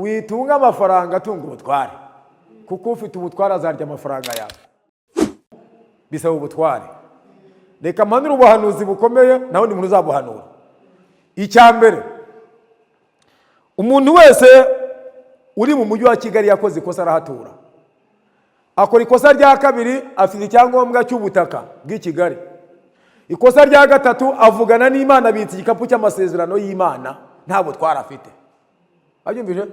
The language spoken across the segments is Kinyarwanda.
Witunga amafaranga, atunga ubutware, kuko ufite ubutware azarya amafaranga yawe. Bisaba ubutware. Reka mpanure ubuhanuzi bukomeye, nawe ni muntu uzabuhanura. Icya mbere, umuntu wese uri mu Mujyi wa Kigali yakoze ikosa arahatura, akora ikosa rya kabiri, afite icyangombwa cy'ubutaka bw'i Kigali. Ikosa rya gatatu, avugana n'Imana, abitse igikapu cy'amasezerano y'Imana, nta butware afite. Abyumvise?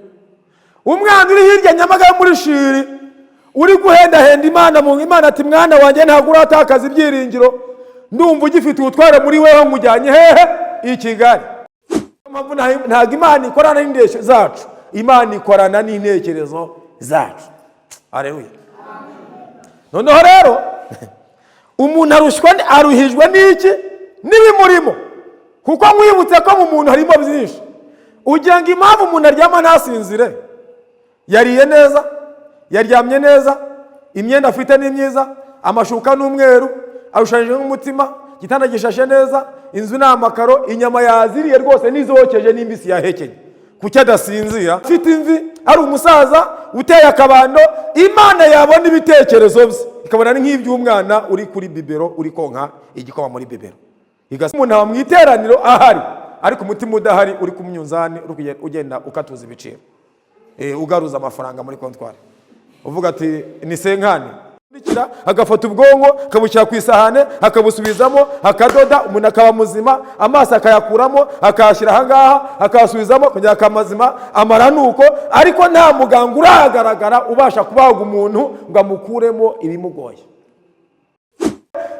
Umwana uri hirya Nyamagabe muri Shiri uri guhendahenda Imana mu Imana, ati: "Mwana wanjye, ntabwo uratakaza ibyiringiro, ndumva ugifite ubutware muri wewe, nkujyanye hehe? I Kigali." Mpamvu ntabwo Imana ikorana n'indeshyo zacu, Imana ikorana n'intekerezo zacu. Aleluya! Noneho rero umuntu arushywa, aruhijwe n'iki? N'ibimurimo. Kuko nkwibutse ko mu muntu harimo byinshi. Ugira ngo impamvu umuntu aryama ntasinzire, yariye neza, yaryamye neza, imyenda afite ni myiza, amashuka ni umweru arushanije nk'umutima, igitanda gishashe neza, inzu ni amakaro, inyama yaziriye rwose n'izokeje n'imbisi yahekenye, kuki adasinzira? Afite imvi, ari umusaza uteye akabando. Imana yabona ibitekerezo bye ikabona ni nk'iby'umwana uri kuri bibero, uri konka igikoma muri bibero. Umuntu aba mu iteraniro ahari, ariko umutima udahari, uri ku munzani, uri ugenda ukatuza ibiciro, ugaruza amafaranga muri kontwari, uvuga ati ni cinquante. Agafata ubwonko akabushyira ku isahane, akabusubizamo, akadoda, umuntu akaba muzima, amaso akayakuramo akayashyira ahangaha, akayasubizamo kugira akaba mazima, amara nuko. Ariko nta muganga urahagaragara ubasha kubaga umuntu ngo amukuremo ibimugoye.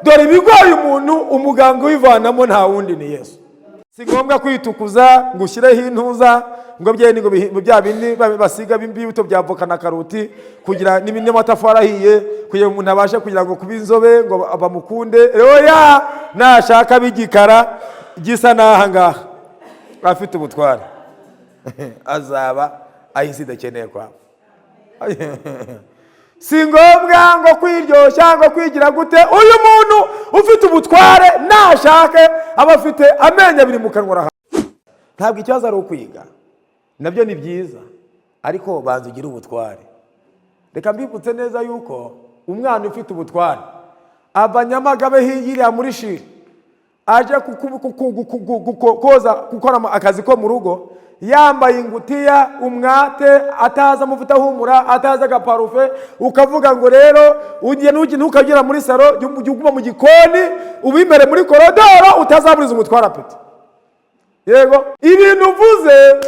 Dore ibigoye umuntu, umuganga ubivanamo nta wundi, ni Yesu. Si ngombwa kwitukuza ngo ushyireho intuza, ngo byene ngo bya bindi basiga b'imbuto bya voka na karoti, kugira n'amatafari ahiye, kugira ngo umuntu abashe kugira ngo kuba inzobe ngo bamukunde. Oya, nashaka b'igikara gisa n'aha ngaha, afite ubutware azaba aho isi idakeneye kwaba. Si ngombwa ngo kwiryoshya, ngo kwigira gute. Uyu muntu ufite ubutware nashake aba afite amenyo abiri mu kanwa araha. Ntabwo ikibazo ari ukwiga, nabyo ni byiza, ariko banza ugire ubutware. Reka mbibutse neza yuko umwana ufite ubutware ava Nyamagabe hiriya muri Shiri, aje koza, gukora akazi ko mu rugo, yambaye ingutiya, umwate, atazi amavuta ahumura, atazi agaparufe. Ukavuga ngo rero ugiye ntukagera muri salo, jya uguma mu gikoni, ubimere muri korodoro, utazaburiza umutware appétit. Yego, ibintu uvuze,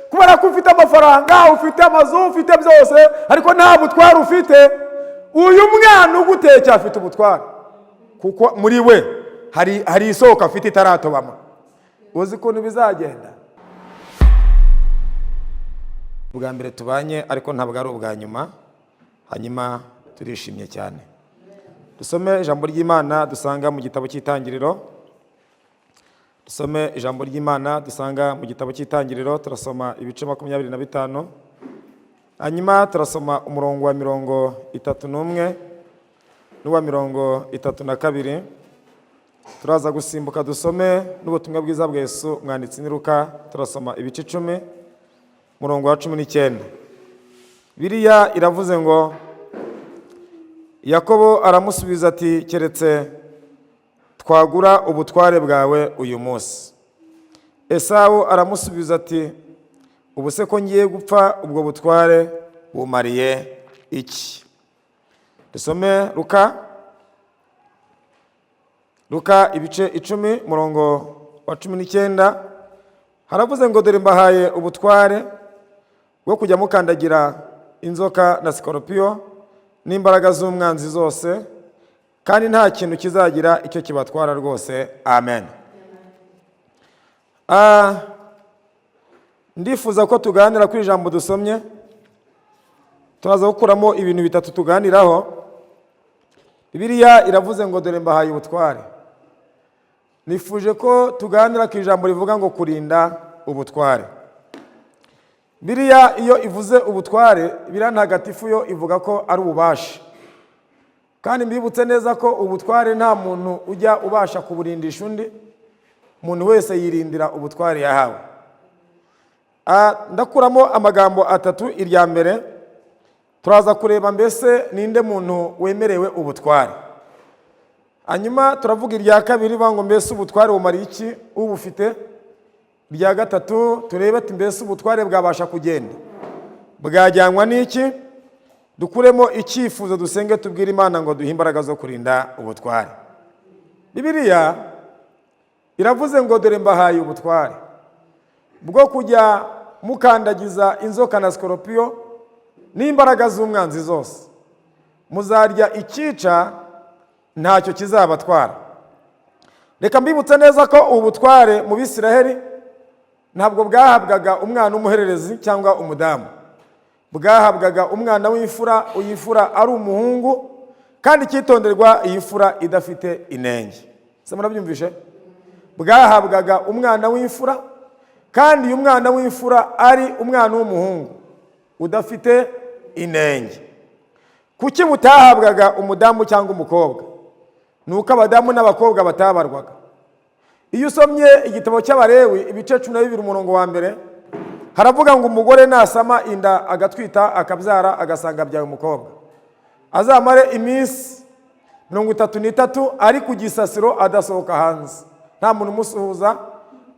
kubera ko ufite amafaranga, ufite amazu, ufite byose, ariko nta butware ufite. Uyu mwana ugutekeye afite ubutware, kuko muri we hari isoko afite itaratobama. Uzi ukuntu bizagenda? Ubwa mbere tubanye, ariko ntabwo ari ubwa nyuma. Hanyuma turishimye cyane. Dusome ijambo ry'Imana dusanga mu gitabo cy'Itangiriro. Dusome ijambo ry'Imana dusanga mu gitabo cy'Itangiriro. Turasoma ibice 25, hanyuma turasoma umurongo wa 31 n'uwa 32. Turaza gusimbuka dusome n'ubutumwa bwiza bwa Yesu umwanditsi ni Luka. Turasoma ibice 10, umurongo wa 19. Biriya iravuze ngo: "Yakobo aramusubiza ati: 'Keretse twagura ubutware bwawe uyu munsi.' Esawu aramusubiza ati: 'Ubu se ko ngiye gupfa, ubwo butware bumariye iki?'" Dusome Luka, Luka ibice 10, umurongo wa 19. Haravuze ngo: "Dore mbahaye ubutware bwo kujya mukandagira inzoka na sikoropiyo n'imbaraga z'umwanzi zose, kandi nta kintu kizagira icyo kibatwara rwose." Amen. Ndifuza ko tuganira kuri ijambo dusomye. Turaza gukuramo ibintu bitatu tuganiraho. Bibiliya iravuze ngo: "Dore mbahaye ubutware." Nifuje ko tuganira ku ijambo rivuga ngo kurinda ubutware. Biriya iyo ivuze ubutware, Biriya Ntagatifu yo ivuga ko ari ububasha. Kandi mbibutse neza ko ubutware nta muntu ujya ubasha kuburindisha undi. Umuntu wese yirindira ubutware yahawe. Ndakuramo amagambo atatu. Irya mbere, turaza kureba mbese ninde muntu wemerewe ubutware. Hanyuma turavuga irya kabiri ngo mbese ubutware bumara iki ubufite. Irya gatatu turebe ati mbese ubutware bwabasha kugenda, bwajyanwa n'iki? Dukuremo icyifuzo, dusenge tubwire Imana ngo duhe imbaraga zo kurinda ubutware. Bibiliya iravuze ngo dore mbahaye ubutware bwo kujya mukandagiza inzoka na sikoropiyo n'imbaraga z'umwanzi zose, muzarya icyica ntacyo kizabatwara. Reka mbibutse neza ko ubutware mu Bisiraheli ntabwo bwahabwaga umwana w'umuhererezi cyangwa umudamu, bwahabwaga umwana w'imfura, uyifura ari umuhungu, kandi icyitonderwa, iyi fura idafite inenge. Se murabyumvishe? Bwahabwaga umwana w'imfura, kandi uyu mwana w'imfura ari umwana w'umuhungu udafite inenge. Kuki butahabwaga umudamu cyangwa umukobwa? Ni uko abadamu n'abakobwa batabarwaga. Iyo usomye igitabo cy'Abarewi, ibice 12, umurongo wa mbere, haravuga ngo umugore nasama inda agatwita akabyara, agasanga abyaye umukobwa, azamare iminsi 33 ari ku gisasiro, adasohoka hanze, nta muntu umusuhuza,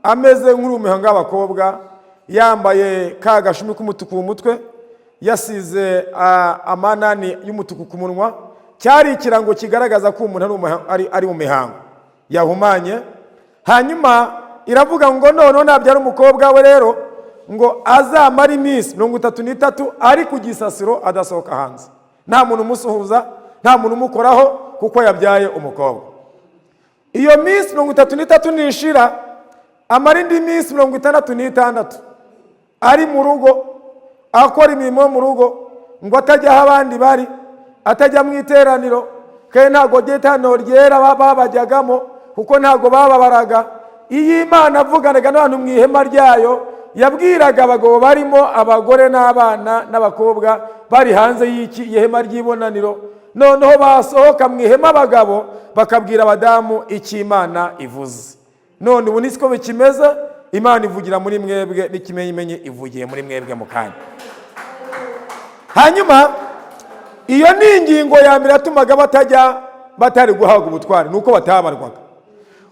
ameze nk'uri mu mihango y'abakobwa, yambaye ka gashumi k'umutuku mu mutwe, yasize amanani y'umutuku ku munwa. Cyari ikirango kigaragaza ko umuntu ari mu mihango, yahumanye. Hanyuma iravuga ngo noneho nabyara umukobwa we rero, ngo azamare iminsi 33 ari ku gisasiro, adasohoka hanze, nta muntu umusuhuza, nta muntu umukoraho, kuko yabyaye umukobwa. Iyo minsi 33 nishira, amara indi minsi 66 ari mu rugo, akora imirimo yo mu rugo, ngo atajya aho abandi bari, atajya mu iteraniro, kandi ntabwo iteraniro ryera babajyagamo, kuko ntabwo bababaraga. Iyo Imana avuganaga n'abantu mu ihema ryayo, yabwiraga abagabo barimo, abagore n'abana n'abakobwa bari hanze y'iki ihema ry'ibonaniro. Noneho basohoka mu ihema, abagabo bakabwira abadamu icyo Imana ivuze. None ubu siko bikimeze. Imana ivugira muri mwebwe, n'ikimenyimenyi ivugiye muri mwebwe mu kanya. Hanyuma iyo ni ingingo ya mbere yatumaga batajya, batari guhabwa ubutware, ni uko batabarwaga.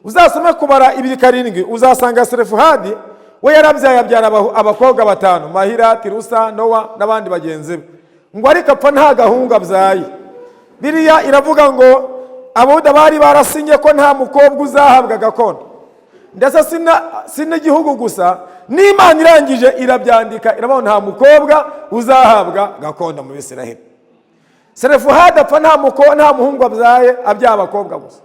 Uzasome Kubara 2:7, uzasanga Serefuhadi we yarabyaye, abyara abakobwa batanu: Mahira, Tirusa, Nowa n'abandi bagenzi be, ngo ariko apfa nta gahungu abyaye. Biriya iravuga ngo Abuda bari barasinye ko nta mukobwa uzahabwa gakondo, ndetse si n'igihugu gusa, n'Imana irangije irabyandika, irabaho nta mukobwa uzahabwa gakondo mu Bisiraheli. Serefuhadi apfa nta muhungu abyaye, abyaye abakobwa gusa.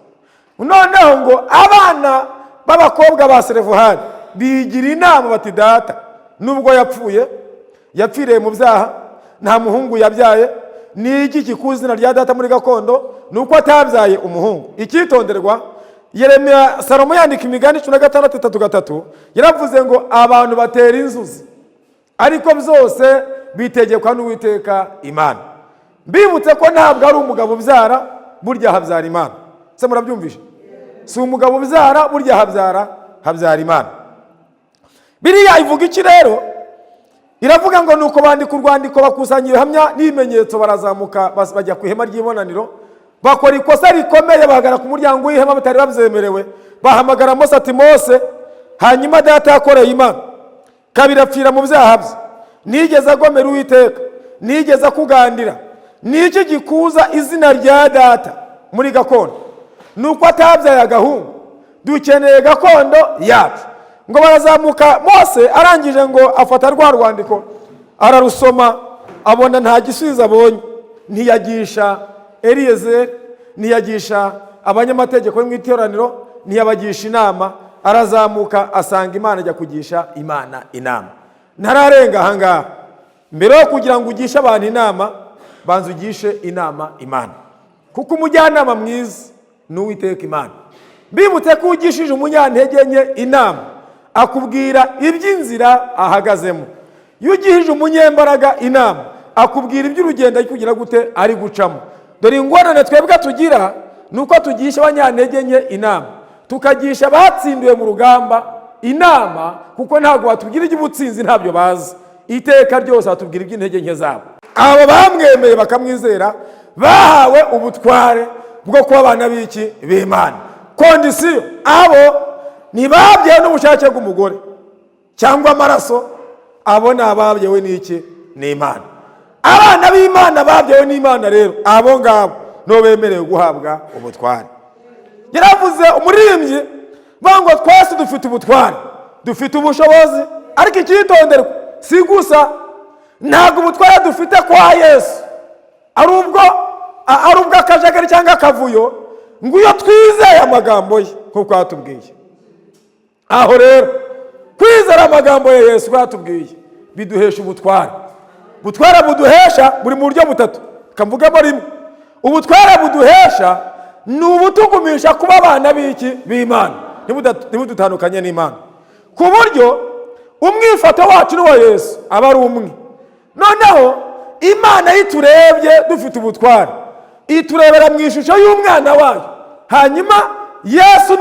Noneho ngo abana b'abakobwa ba Serefuhadi bigira inama bati data nubwo yapfuye, yapfiriye mu byaha, nta muhungu yabyaye. Ni iki kikuza izina rya data muri gakondo? Ni uko atabyaye umuhungu. Icyitonderwa, Yeremiya, Salomo yandika Imigani 16:3-3, yaravuze ngo abantu batera inzuzi, ariko byose bitegekwa n'Uwiteka Imana. Mbibutse ko ntabwo ari umugabo ubyara, burya habyara Imana. Se murabyumvishe? Si umugabo ubyara, burya habyara Imana. Biriya ivuga iki rero? Iravuga ngo nuko bandika urwandiko, bakusanya ibihamya n'ibimenyetso, barazamuka bajya ku ihema ry'ibonaniro, bakora ikosa rikomeye, bahagarara ku muryango w'ihema batari babyemerewe. Bahamagara Mose ati Mose, hanyuma data yakoreye Imana kabiri, apfira mu byaha bye, nigeze agomera Uwiteka, nigeze akugandira. Ni iki gikuza izina rya data muri gakondo? Ni uko atabyaye agahungu. Dukeneye gakondo yacu. Ngo barazamuka, Mose arangije ngo afata rwa rwandiko ararusoma, abona nta gisubizo abonye. Ntiyagisha Eliyezeri, ntiyagisha abanyamategeko bo mu iteraniro, ntiyabagisha inama. Arazamuka asanga Imana, ajya kugisha Imana inama. Ntararenga ahangaha, mbere yo kugira ngo ugishe abantu inama, banza ugishe inama Imana, kuko umujyanama mwiza ni Uwiteka Imana. Mbibutse ko ugishije umunyantege nke inama, akubwira iby'inzira ahagazemo. Iyo ugishije umunyembaraga inama, akubwira iby'urugendo ari kugira gute, ari gucamo. Dore ingorane twebwe tugira ni uko tugisha abanyantege nke inama, tukagisha abatsindiwe mu rugamba. inama, kuko ntabwo batubwira iby'ubutsinzi, ntabyo bazi. Iteka ryose batubwira iby'intege nke zabo. Abo bamwemeye bakamwizera bahawe ubutware bwo kuba abana b'iki? B'Imana. Condition: abo ntibabyawe n'ubushake bw'umugore cyangwa amaraso, abo ni ababyawe n'iki? N'Imana. Abana b'Imana babyawe n'Imana rero, abo ngabo nibo bemerewe guhabwa ubutware. Yaravuze umuririmbyi bavuga ngo twese dufite ubutware, dufite ubushobozi, ariko icyitonderwa si gusa, ntabwo ubutware dufite kwa Yesu ari ubwo akajagari cyangwa akavuyo, ngo iyo twizeye amagambo ye nk'uko yatubwiye. Aho rero kwizera amagambo ya Yesu yatubwiye biduhesha ubutware. Ubutware buduhesha buri mu buryo butatu, kamvugamo rimwe. Ubutware buduhesha ni ubutugumisha kuba abana b'iki? B'Imana. Ntibudutandukanye n'Imana, ku buryo umwifato wacu n'uwa Yesu aba ari umwe. Noneho Imana iyo iturebye dufite ubutware, iturebera mu ishusho y'umwana wayo. Hanyuma Yesu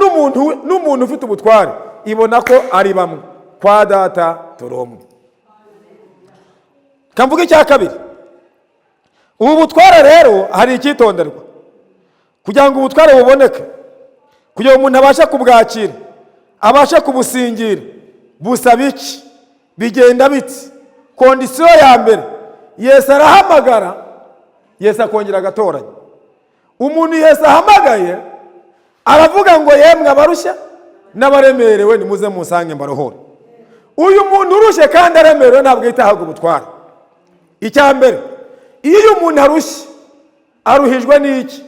n'umuntu ufite ubutware ibona ko ari bamwe, kwa Data turi umwe. Kamvuga icya kabiri. Ubu butware rero hari icyitonderwa kugira ngo ubutware buboneke, kugira ngo umuntu abashe kubwakira, abashe kubusingira. Busaba iki? Bigenda biti? Condition ya mbere: Yesu arahamagara, Yesu akongera agatoranya. Umuntu Yesu ahamagaye aravuga ngo: "Yemwe abarushya n'abaremerewe, nimuze musange mbaruhure." Uyu muntu urushye kandi aremerewe ntabwo ahita ahabwa ubutware. Icya mbere, iyo uyu muntu arushye, aruhijwe n'iki?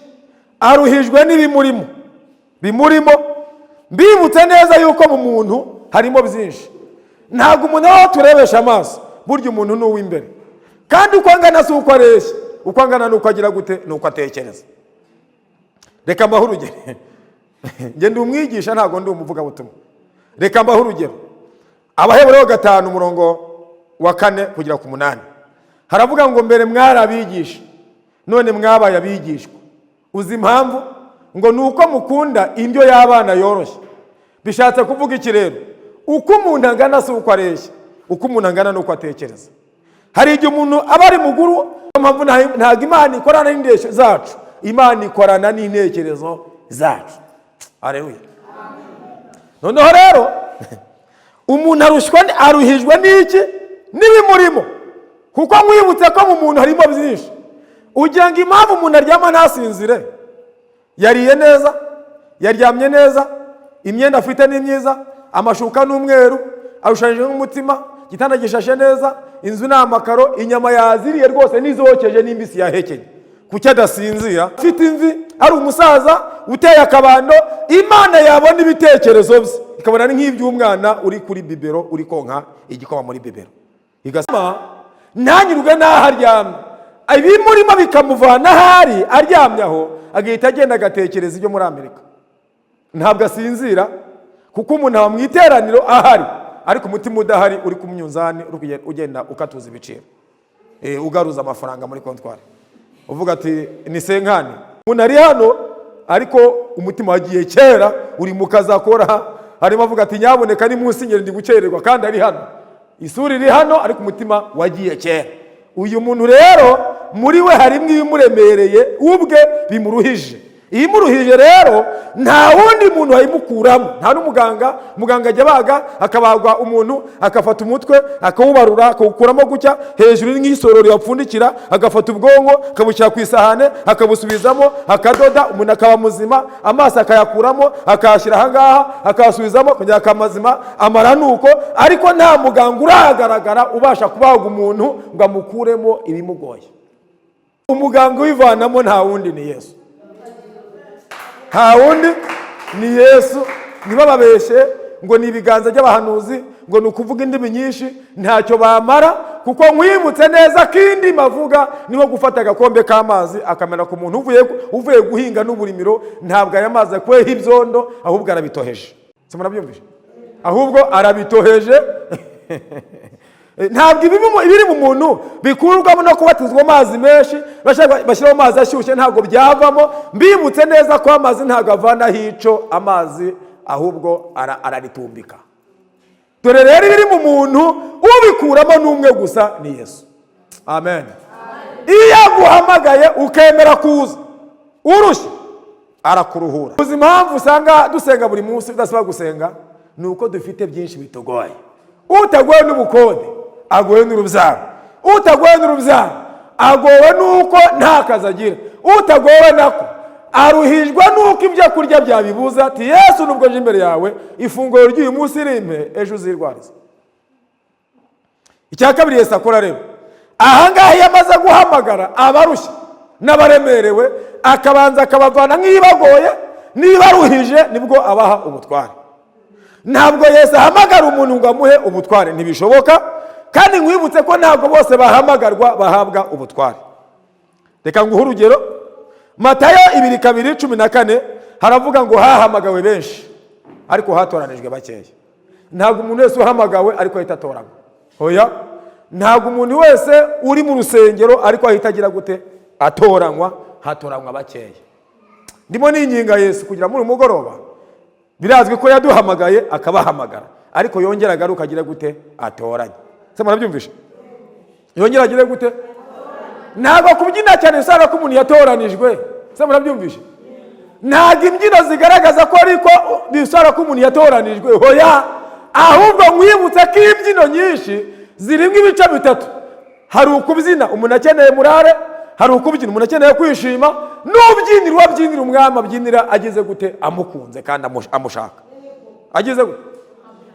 Aruhijwe n'ibimurimo. Bimurimo, mbibutse neza yuko mu muntu harimo byinshi. Ntabwo umuntu aba turebesha amaso. Burya umuntu ni uw'imbere, kandi uko angana si uko areshya, uko angana ni uko agira gute? Ni uko atekereza. Reka mbahe urugero. Njye ndi umwigisha, ntabwo ndi umuvugabutumwa. Reka mbahe urugero. Abaheburayo 5, umurongo wa 4 kugera ku 8, haravuga ngo: "Mbere mwari abigisha, none mwabaye abigishwa." Uzi impamvu? Ngo ni uko mukunda indyo y'abana yoroshye. Bishatse kuvuga iki rero? Uko umuntu angana si uko areshya, uko umuntu angana ni uko atekereza. Hari igihe umuntu aba ari muguru. Niyo mpamvu ntabwo Imana ikorana n'indeshyo zacu, Imana ikorana n'intekerezo zacu. Aleluya! Noneho rero umuntu aruhijwe n'iki? N'ibimurimo. Kuko nkwibutse ko mu muntu harimo byinshi. Ugira ngo impamvu umuntu aryama ntasinzire, yariye neza, yaryamye neza, imyenda afite ni myiza, amashuka ni umweru ashushanyije nk'umutima, igitanda gishashe neza, inzu ni amakaro, inyama yaziriye rwose n'izokeje n'imbisi yahekenye, kuki adasinzira? Afite imvi, ari umusaza uteye akabando. Imana yabona ibitekerezo bye ikabona ni nk'iby'umwana uri kuri biberon, uri konka igikoma muri biberon, igasama ntanyurwe n'aho aryamye. Ibimurimo bikamuvana aho ari aryamye aho, agahita agenda agatekereza ibyo muri Amerika. Ntabwo asinzira, kuko umuntu aba mu iteraniro ahari, ariko umutima udahari, uri ku munzani, uri ugenda ukatuza ibiciro, ugaruza amafaranga muri comptoir, uvuga ati ni cinquante. Umuntu ari hano ariko umutima wagiye kera, uri mu kazi akora, harimo avuga ati: "Nyaboneka ni munsi ngeri, ndi gukererwa." Kandi ari hano, isura iri hano, ariko umutima wagiye kera. Uyu muntu rero muri we harimo ibimuremereye ubwe bimuruhije. Ibimuruhije rero nta wundi muntu wabimukuramo, nta n'umuganga. Muganga ajya abaga, akabagwa umuntu, agafata umutwe akawubarura, akawukuramo gutya hejuru nk'isorori bapfundikira, agafata ubwonko akabushyira ku isahane, akabusubizamo, akadoda, umuntu akaba muzima. Amaso akayakuramo, akayashyira ahangaha, akayasubizamo kugira ngo akaba mazima. Amara nuko, ariko nta muganga uragaragara ubasha kubaga umuntu ngo amukuremo ibimugoye. Umuganga ubivanamo nta wundi, ni Yesu. Nta wundi, ni Yesu. Ntibababeshye ngo ni ibiganza by'abahanuzi, ngo ni ukuvuga indimi nyinshi. Ntacyo bamara, kuko nkwibutse neza ko indimi avuga niho gufata agakombe k'amazi akamena ku muntu uvuye guhinga n'uburimiro. Ntabwo aya mazi akuyeho ibyondo, ahubwo arabitoheje. Si murabyumvise? Ahubwo arabitoheje. Ntabwo ibiri mu muntu bikurwamo no kubatizwa amazi menshi, bashyiraho amazi ashyushye, ntabwo byavamo. Mbibutse neza ko amazi ntabwo avanaho ico, amazi ahubwo araritumbika. Dore rero, ibiri mu muntu ubikuramo ni umwe gusa, ni Yesu. Amen. Iyo aguhamagaye ukemera kuza urushye, arakuruhura. Uzi impamvu usanga dusenga buri munsi udasaba gusenga? Ni uko dufite byinshi bitugoye. Utagowe n'ubukode agowe n'urubyaro, utagowe n'urubyaro agowe n'uko nta kazi agira, utagowe nako aruhijwe n'uko ibyo kurya byabibuza. Ati: "Yesu, nubwo nje imbere yawe, ifunguro ry'uyu munsi rimpe, ejo uzirwariza." Icya kabiri Yesu akora rero ahangaha, iyo amaze guhamagara abarushye n'abaremerewe, akabanza akabavana nk'ibagoye niba aruhije, nibwo abaha ubutware. Ntabwo Yesu ahamagara umuntu ngo amuhe ubutware, ntibishoboka. Kandi nkwibutse ko ntabwo bose bahamagarwa bahabwa ubutware. Reka nguhe urugero. Matayo 2:2:14 haravuga ngo: "Hahamagawe benshi, ariko hatoranijwe bakeya." Ntabwo umuntu wese uhamagawe ariko ahita atoranywa, oya. Ntabwo umuntu wese uri mu rusengero ariko ahita agira gute? Atoranywa. Hatoranywa bakeya. Ndimo ninginga Yesu kugira muri uyu mugoroba, birazwi ko yaduhamagaye akabahamagara, ariko yongera agaruka agire gute? Atoranye. Se murabyumvishe? Yongera agire gute? Ntabwo kubyina cyane usanga ko umuntu yatoranijwe. Se murabyumvishe? Ntabwo imbyino zigaragaza ko ariko bisaba ko umuntu yatoranijwe, hoya. Ahubwo nkwibutse ko imbyino nyinshi zirimo ibice bitatu: hari ukubyina umuntu akeneye murare, hari ukubyina umuntu akeneye kwishima, n'ubyinira uwo abyinira umwami, abyinira ageze gute? Amukunze kandi amushaka. Ageze gute?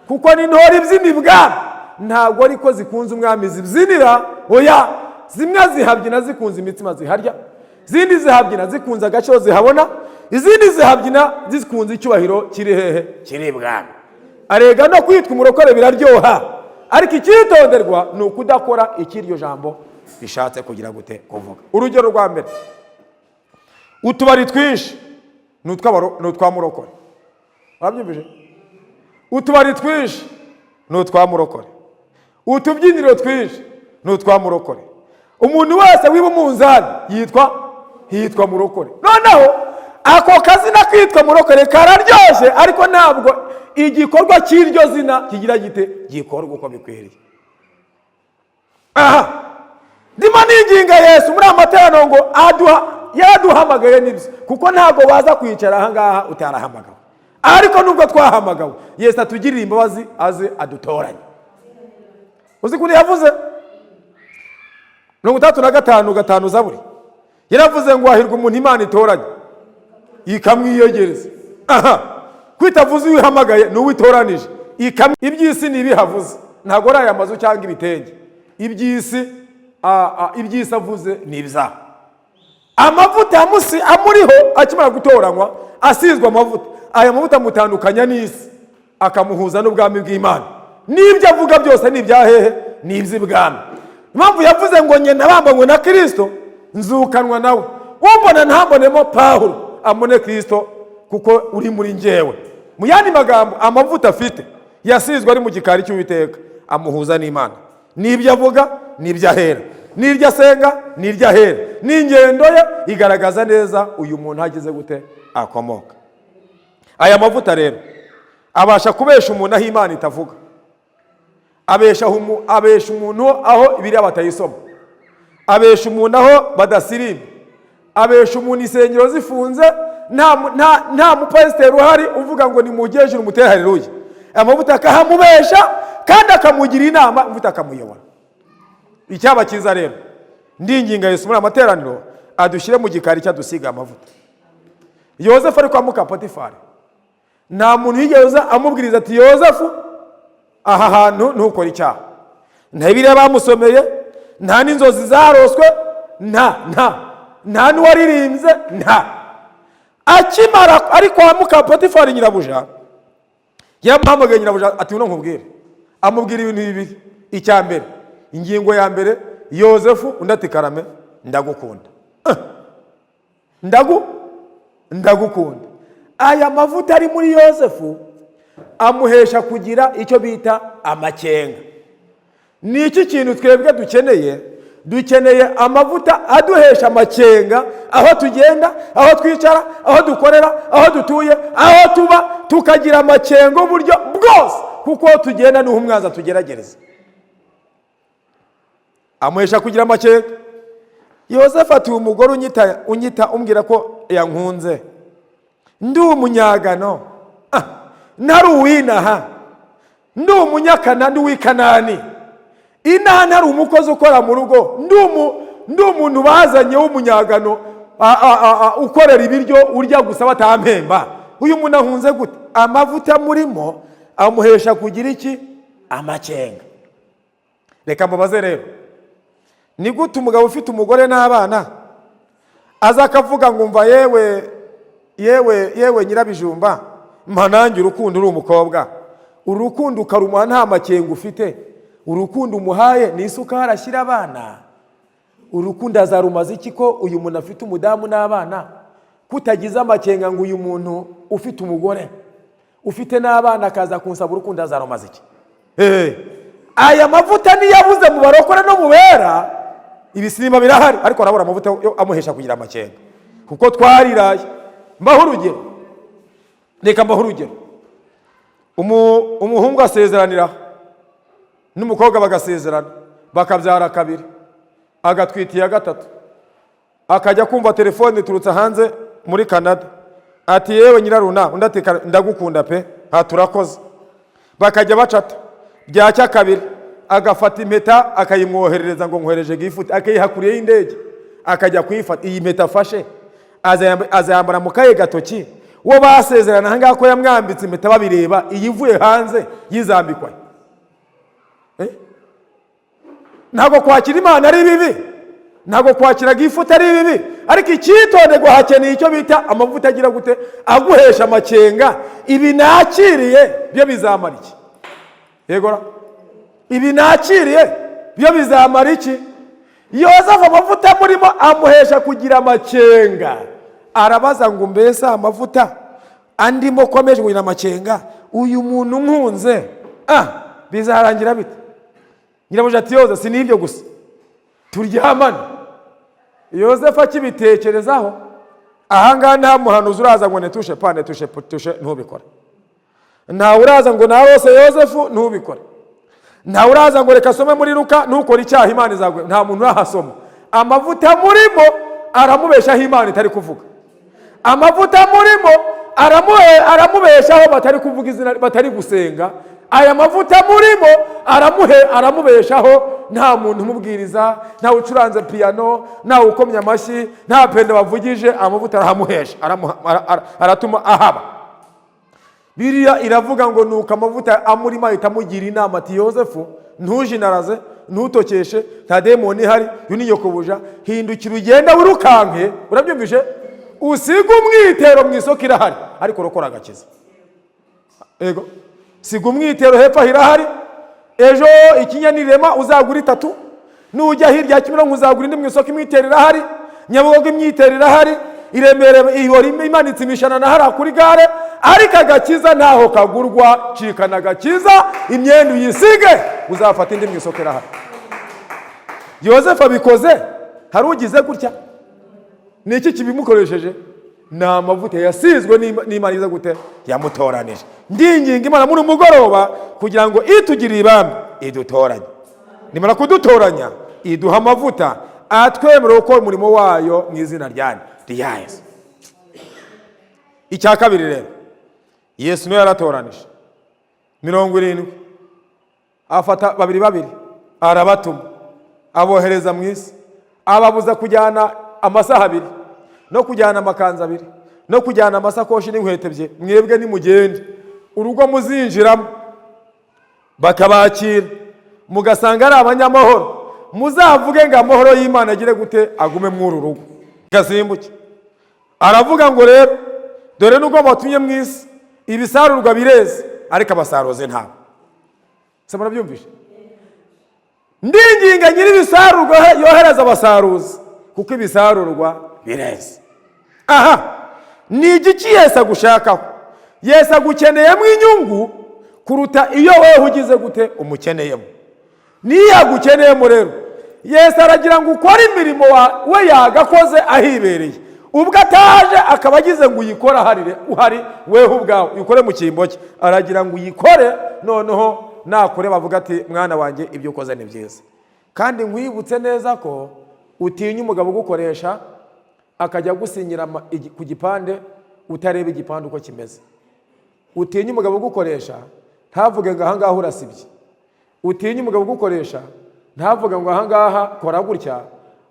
Kuko n'intore ibyina ibwami ntabwo ariko zikunze umwami zibyinira, oya. Zimwe zihabyina zikunze imitsima ziharya, izindi zihabyina zikunze agaciro zihabona, izindi zihabyina zikunze icyubahiro kiri hehe? Kiri ibwami. Arega no kwitwa umurokore biraryoha, ariko icyitonderwa ni ukudakora icyo iryo jambo rishatse kugira gute? Kuvuga. Urugero rwa mbere, utubari twinshi ni utwa murokore. Wabyumvise? Utubari twinshi ni utwa murokore, utubyiniro twinshi ni utwa murokore. Umuntu wese wiba umunzani yitwa murokore. Noneho ako kazina kitwa murokore kararyoshye, ariko ntabwo igikorwa cy'iryo zina kigira gite? Gikorwa uko bikwiriye. Aha ndimo ninginga Yesu muri aya materaniro ngo aduha, yaduhamagaye nibyo, kuko ntabwo waza kwicara aha ngaha utarahamagawe. Ariko nubwo twahamagawe, Yesu atugirire imbabazi, aze adutoranye. Uzi ukuntu yavuze? 65:5 Zaburi, yaravuze ngo: "Hahirwa umuntu Imana itoranye ikamwiyegereza." Aha kwitavuze uwo ihamagaye, ni uwo itoranije. Iby'isi ni ibihavuze, ntabwo ari aya mazu cyangwa ibitenge. Iby'isi avuze ni ibyaha. Amavuta ya amuriho akimara gutoranywa, asizwe amavuta, aya mavuta amutandukanya n'isi, akamuhuza n'ubwami bw'Imana. N'ibyo avuga byose ni ibya hehe? Ni iby'ibwami. Impamvu yavuze ngo: "Njye nabambanywe na Kirisito, nzukanwa nawe, umbona ntambonemo Pawulo, amone Kirisito kuko uri muri njyewe." Mu yandi magambo, amavuta afite yasizwe ari mu gikari cy'Uwiteka amuhuza n'Imana. N'ibyo avuga n'ibyo ahera, n'iryo asenga n'iryo ahera, n'ingendo ye igaragaza neza uyu muntu ageze gute? Akomoka. Aya mavuta rero abasha kubesha umuntu aho Imana itavuga, abesha umuntu aho biriya batayisoma, abesha umuntu aho badasirimba, abesha umuntu insengero zifunze, nta mupasiteri uhari uvuga ngo nimujye hejuru mutere haleluya. Amavuta akahamubesha kandi akamugira inama, amavuta akamuyobora. Icyaba cyiza rero, ndinginga Yesu muri amateraniro adushyire mu gikari cyadusiga amavuta. Yozefu ari kwa muka Potifari, nta muntu yigeze amubwiriza ati: "Yozefu, aha hantu ntukore icyaha." Nta biriya bamusomeye, nta n'inzozi zaroswe, nta n'uwaririmbye, nta. Akimara ari kwa muka Potifari, nyirabuja yamuhamagaye. Nyirabuja ati: "Uno nkubwire." Amubwira ibintu bibiri. Icya mbere, ingingo ya mbere: "Yozefu." Undi ati: "Karame." "Ndagukunda." "Ndagukunda." Aya mavuta ari muri Yozefu amuhesha kugira icyo bita amakenga. Ni iki kintu twebwe dukeneye? Dukeneye amavuta aduhesha amakenga aho tugenda, aho twicara, aho dukorera, aho dutuye, aho tuba, tukagira amakenga uburyo bwose. Kuko tugenda niho umwanzi atugeragereza, amuhesha kugira amakenga. Yosefu ati: "Umugore unyita umbwira ko yankunze, ndi umunyagano, ntari uwinaha, ndi umunyakana, ndi uw'ikanani inaha, ntari umukozi ukora mu rugo, ndi umuntu bazanye w'umunyagano, ukorera ibiryo, urya gusa batampemba, uyu muntu ahunze gute?" Amavuta murimo amuhesha kugira iki? Amakenga. Reka mbabaze rero, ni gute umugabo ufite umugore n'abana aza akavuga ngo: "Mva yewe, yewe, yewe nyirabijumba, mpa nanjye urukundo"? Uri umukobwa, urukundo ukarumuha nta makenga ufite. Urukundo umuhaye ni isukari ashyira abana. Urukundo azarumaza iki ko uyu muntu afite umudamu n'abana? Kutagize amakenga ngo uyu muntu ufite umugore ufite n'abana akaza kunsaba urukundo, azarumaza iki? Aya mavuta niyo abuze mu barokore no mu bera. Ibisimba birahari, ariko arabura amavuta yo amuhesha kugira amakenga, kuko twariraye. Mbaho urugero, reka mbaho urugero. Umuhungu asezeranira n'umukobwa, bagasezerana, bakabyara kabiri, agatwita iya gatatu, akajya kumva telefone iturutse hanze muri Canada, ati: "Yewe nyiraruna." Undi ati: "Ndagukunda pe." "Ha, turakoze." Bakajya bacata, byacya kabiri agafata impeta akayimwoherereza ngo: "Nkohereje gift," akayiha kure y'indege akajya kuyifata. Iyi mpeta afashe azayambara mu kaye gatoki? Wo basezerana ahangaha ko yamwambitse impeta babireba, iyi ivuye hanze yizambikwa? Eh? Ntabwo kwakira Imana ari bibi, ntabwo kwakira gift ari bibi, ariko icyitonderwa, hakeneye icyo bita amavuta agira gute? Aguhesha amakenga. Ibi nakiriye byo bizamara iki? Yego, ibi nakiriye byo bizamara iki? Yozefu amavuta amurimo amuhesha kugira amakenga. Arabaza ngo: "Mbese amavuta andimo ko ameje kugira amakenga, uyu muntu nkunze, bizarangira bite?" Nyirabuja ati: "Yoze, si n'ibyo gusa, turyamane." Yozefu akibitekerezaho, ahangaha nta muhanuzi uraza ngo: "Ne touche pas, ne touche, touche, ntubikore." Ntawe uraza ngo: "Narose Yozefu, ntubikore." Ntawe uraza ngo: "Reka asome muri Luka, ntukore icyaha, Imana izaguhe." Nta muntu urahasoma. Amavuta murimo aramubeshaho Imana itari kuvuga. Amavuta murimo aramubeshaho batari kuvuga izina, batari gusenga. Aya mavuta murimo aramubeshaho nta muntu umubwiriza, ntawe ucuranze piyano, ntawe ukomye amashyi, nta penda bavugije. Amavuta arahamuhesha, aratuma ahaba. Biriya iravuga ngo nuko amavuta amurimo ahita amugira inama ati: "Yozefu, ntujinaraze, ntutokeshe, nta demoni ihari, uyu ni nyokobuja. Hindukira ugenda wirukanke." Urabyumvise? "Usige umwitero mu isoko, irahari, ariko urokora agakiza." Ego, siga umwitero hepfo aho, irahari. Ejo ikinyanirema uzagura itatu, nujya hirya ya Kimironko uzagura indi mu isoko, imwitero irahari. Nyabugogo imyitero irahari, i Remera ihora imanitse imishanana hariya kuri gare, ariko agakiza ntaho kagurwa. Cikana agakiza, imyenda uyisige, uzafata indi mu isoko, irahari. Yosefu abikoze, hari ugize gutya. Ni iki kibimukoresheje? Ni amavuta yasizwe n'Imana iza gute? Yamutoranije. Ndinginga Imana muri mugoroba kugira ngo itugirire ibambe, idutoranye. Nimara kudutoranya, iduha amavuta atwemerera gukora umurimo wayo mu izina rya Yesu. Icya kabiri rero, Yesu niwe yaratoranije 70, afata babiri babiri, arabatuma, abohereza mu isi, ababuza kujyana amasaha abiri, no kujyana amakanzu abiri, no kujyana amasakoshi n'inkweto ebyiri. "Mwebwe nimugende, urugo muzinjiramo bakabakira, mugasanga ari abanyamahoro, muzavuge ngo: 'Amahoro y'Imana agire gute? Agume muri uru rugo.'" Gasimbuke. Aravuga ngo: "Rero dore, nubwo batumye mu isi, ibisarurwa bireze, ariko abasaruzi ntabwo." Se murabyumvishe? Ndinginga nyir'ibisarurwa yohereza abasaruzi, kuko ibisarurwa bireze. Aha ni igiki Yesu agushakaho? Yesu agukeneyemo inyungu kuruta iyo wowe ugize gute? Umukeneyemo. Niyo agukeneyemo rero, Yesu aragira ngo ukore imirimo we yagakoze ahibereye. Ubwo ataje akaba agize ngo uyikore aharire uhari weho ubwawe, uyikore mu cyimbo cye. Aragira ngo uyikore, noneho nakure bavuga ati: "Mwana wanjye, ibyo ukoze ni byiza." Kandi nkwibutse neza ko utinya umugabo ugukoresha akajya agusinyira ku gipande utareba igipande uko kimeze. Utinya umugabo ugukoresha ntavuge ngo ahangaha urasibye. Utinya umugabo ugukoresha ntavuge ngo ahangaha kora gutya,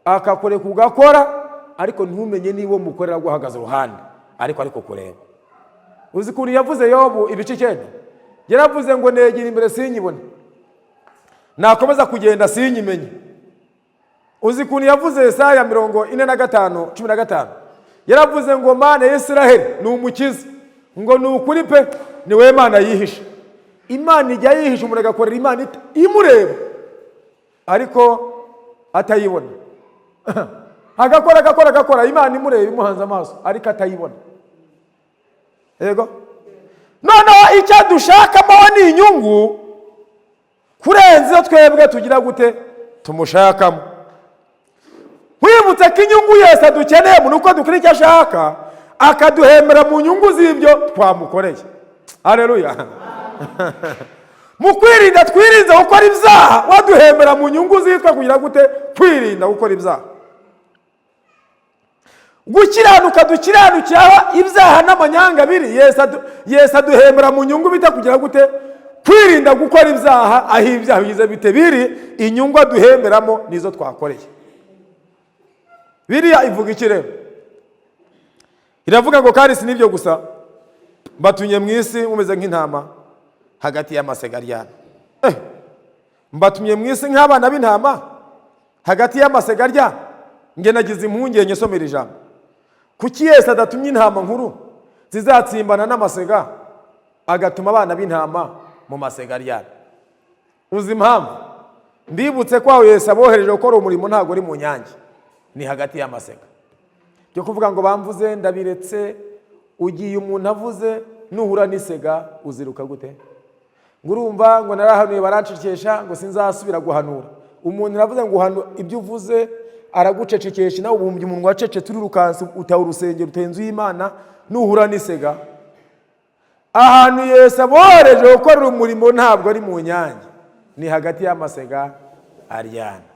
akakureka ugakora, ariko ntumenye niba uwo mukorera aguhagaze iruhande ariko kureba. Uzi ukuntu yavuze Yobu ibice 9? Yaravuze ngo: "Negera imbere sinyibone, nakomeza kugenda sinyimenye." Uzi ukuntu yavuze Yesaya 45:15? Yaravuze ngo: "Mana ya Isiraheli ni umukiza," ngo: "Ni ukuri pe, ni wowe Mana yihishe." Imana ijya yihisha, umuntu agakorera Imana imureba ariko atayibona, agakora, agakora, agakora, Imana imureba, imuhanze amaso ariko atayibona. Yego, noneho icyo dushakamo ni inyungu kurenza iyo twebwe tugira gute tumushakamo. Wibutse ko inyungu yose dukeneye ni uko dukora icyo ashaka, akaduhembera mu nyungu z'ibyo twamukoreye. Hareruya! Mu kwirinda twirinze gukora ibyaha, waduhembera mu nyungu zitwa kugira gute? Kwirinda gukora ibyaha. Gukiranuka dukiranukiraho ibyaha n'amanyanga biri, Yesu aduhembera mu nyungu bita kugira gute? Kwirinda gukora ibyaha aho ibyaha bigize bite biri. Inyungu aduhemberamo nizo twakoreye. Biriya ivuga iki rero? Iravuga ngo: "Kandi si n'ibyo gusa, mbatumye mu isi mumeze nk'intama hagati y'amasega aryana." Mbatumye mu isi nk'abana b'intama hagati y'amasega aryana. Nge nagize impungenge nsomera ijambo: kuki Yesu adatumye intama nkuru zizatsimbana n'amasega, agatuma abana b'intama mu masega aryana? Uzi impamvu? Mbibutse ko aho Yesu abohereje gukora umurimo ntabwo uri mu nyange, ni hagati y'amasega. Byo kuvuga ngo bamvuze ndabiretse, ugiye umuntu avuze, nuhura n'isega uziruka gute? Ngo urumva ngo narahanuye barancecekesha, ngo sinzasubira guhanura. Umuntu aravuze ngo ibyo uvuze aragucecekesha, nawe ubumbye umunwa wacecetse, urirukanse utaha urusengero, utaha inzu y'Imana. Nuhura n'isega, ahantu Yesu abohereje gukorera umurimo ntabwo ari mu nyange, ni hagati y'amasega aryana.